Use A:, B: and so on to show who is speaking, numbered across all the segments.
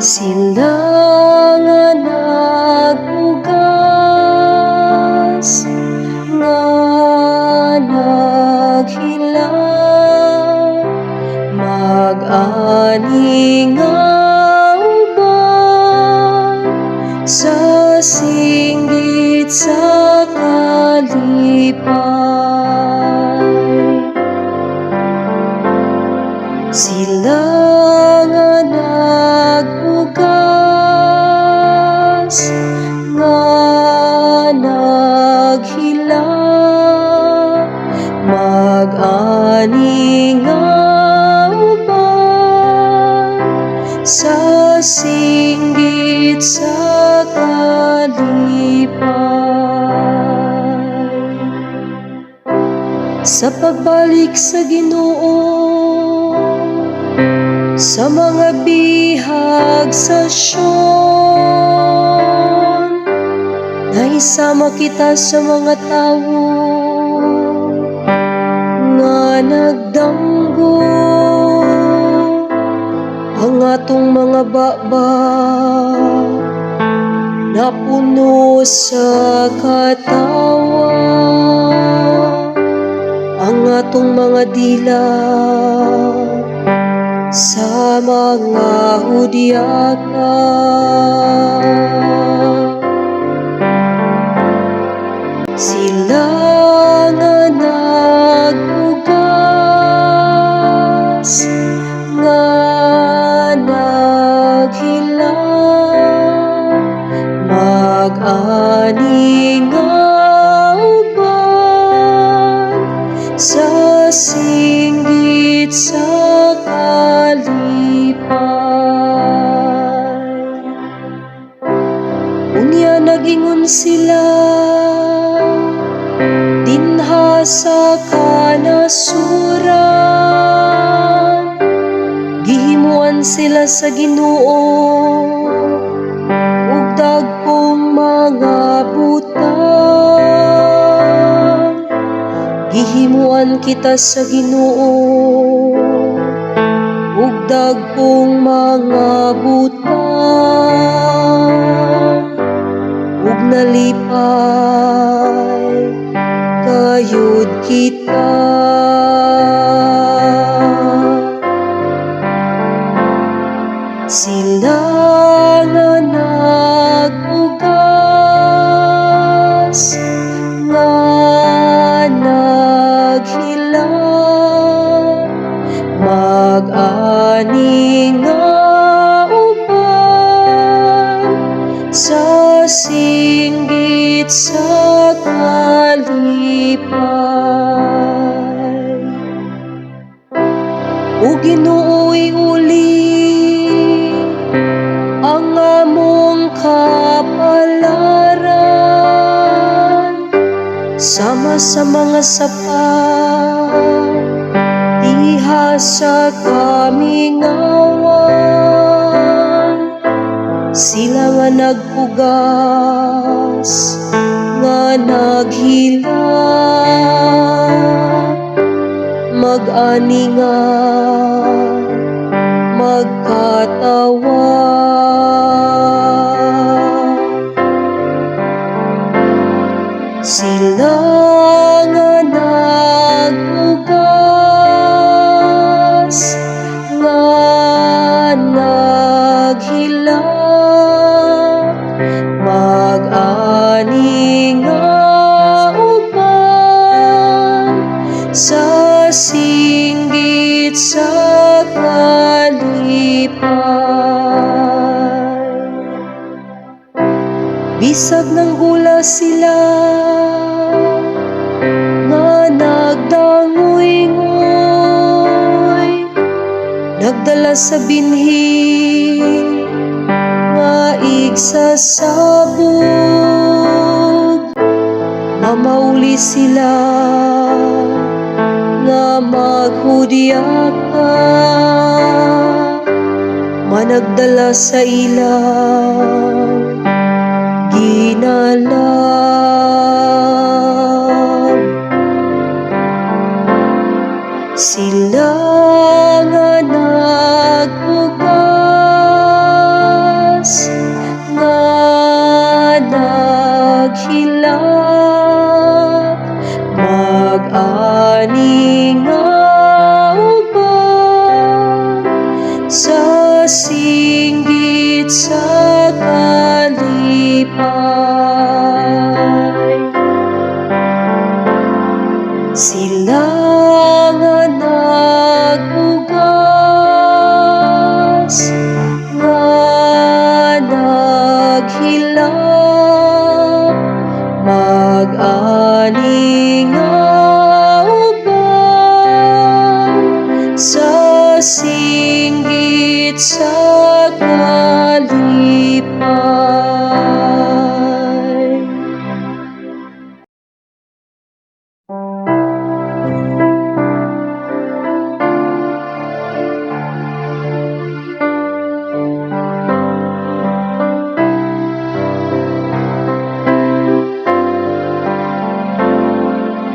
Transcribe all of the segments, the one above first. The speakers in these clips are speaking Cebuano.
A: Sila nga nagpugas, nga naghilak, mag-ani nga uban sa singgit sa kalipay. Sila nga nagpugas, nga naghilak, mag-ani nga uban sa singgit sa kalipay. Sa pagbalik sa Ginoo sa mga bihag sa Sion, nahisama kita sa mga tawo nga nagdanggo. Ang atong mga baba napuno sa katawa, ang atong mga dila sa mga hudyaka. Sila nga nagpugas, nga naghilak, mag-ani nga uban sa singgit sa kalipay. Unya nag-ingon sila dinha sa kanasuran, "Gihimuan sila sa Ginoo ug dagkong mga butang. Gihimuan kita sa Ginoo ug dagkong mga butang, ug nalipay gayud kita." Sila nga nagpugas, nga naghilak, mag-ani nga uban sa singgit sa kalipay. O Ginoo, iuli ang among kapalaran sama sa mga sapa diha sa kamingawan. Sila nga nagpugas, nga naghilak, mag-ani nga magkatawa. Sila nga nagpugas, nga naghilak, mag-ani nga uban sa singgit sa kalipay. Bisag nanggula sila nga nagdangoy-ngoy, nagdala sa binhi nga igsasabog, mamauli sila nga maghudyaka, managdala sa ilang ginalab. Sila nga nagpugas, nga naghilak, mag-ani nga uban sa singgit sa kalipay. Sila nga nag-ugas nga naghilak, mag-ani nga uban sa singgit sa kalipay.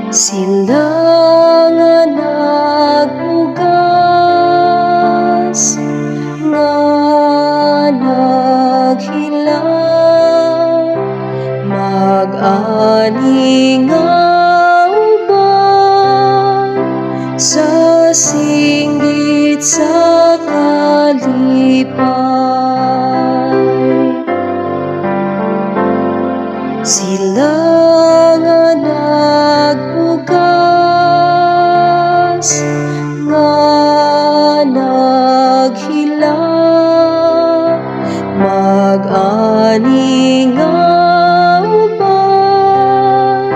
A: Sila nga nag-ugas nga naghilak, mag-ani nga uban sa singgit sa kalipay. Sila nga nag-ugas nga naghilak, mag-ani nga uban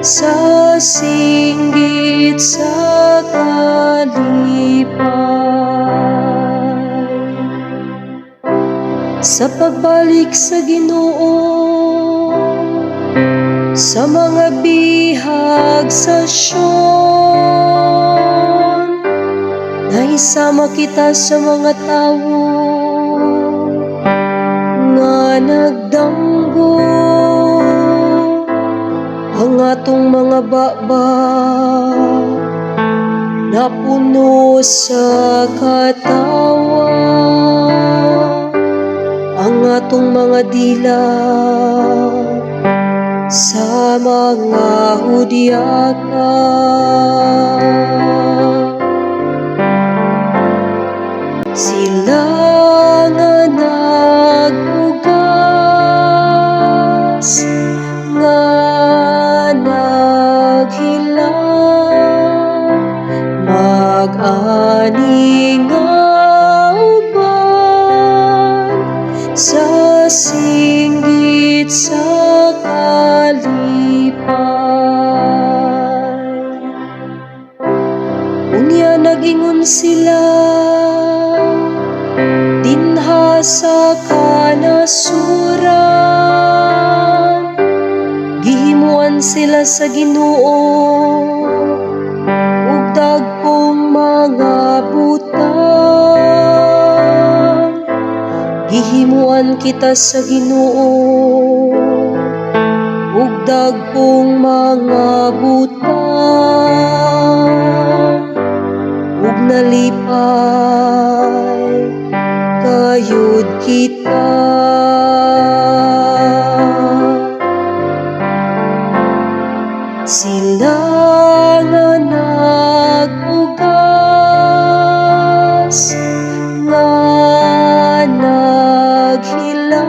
A: sa singgit sa kalipay. Sa pagbalik sa Ginoo sa mga bihag sa Sion, nahisama kita sa mga tawo nga nagdanggo. Ang atong mga baba napuno sa katawa, ang atong mga dila sa mga hudyaka. Sila nga nag-ugas nga naghilak, mag-ani nga uban sa singgit sa kalipay. Unya nag-ingon sila dinha sa kanasuran, gihimuan sila sa Ginoo ug dagkong mga butang. Gihimuan kita sa Ginoo ug dagkong mga butang, ug nalipay kayod kita. Sila nga nag-ugas nga naghilak,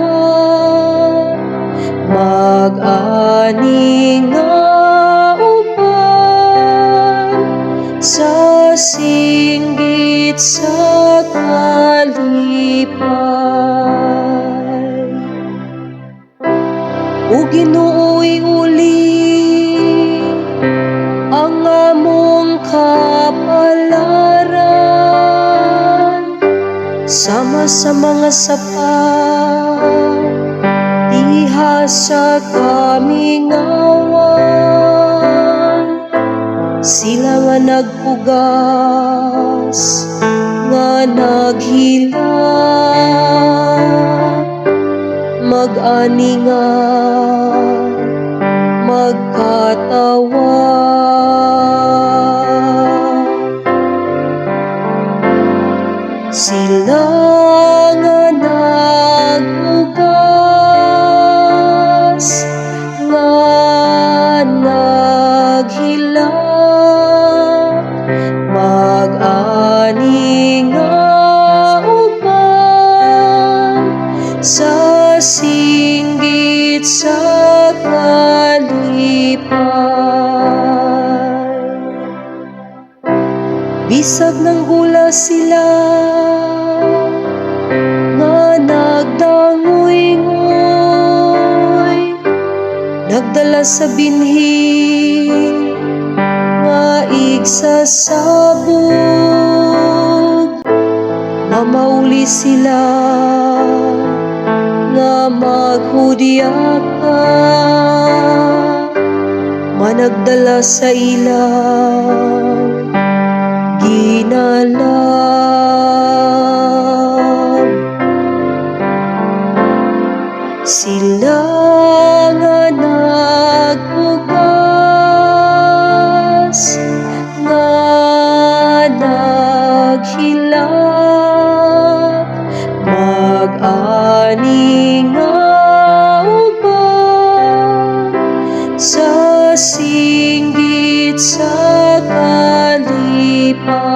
A: mag-ani nga uban sa singgit sa kalipay. O Ginoo, iuli ang among kapalaran sama sa mga sapa diha sa kamingawan. Sila nga nagpugas nga naghilak, mag-ani nga magkatawa. Sila nga naghugas, nga naghilak, mag-ani nga uban sa singgit sa kalipay. Bisag nanggula sila nga nagdangoy-ngoy, nagdala sa binhi nga igsasabog, mamauli sila nga maghudyaka, managdala sa ilang ginalab. Sila nga naghugas, nga naghilak, mag-ani nga uban sa singgit sa kalipay.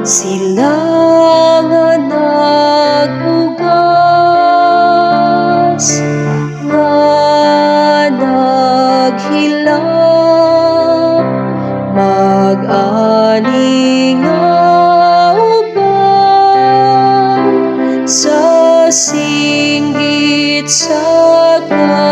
A: Sila nga naghugas, nga naghilak, mag-ani nga uban sa singgit sa kalipay.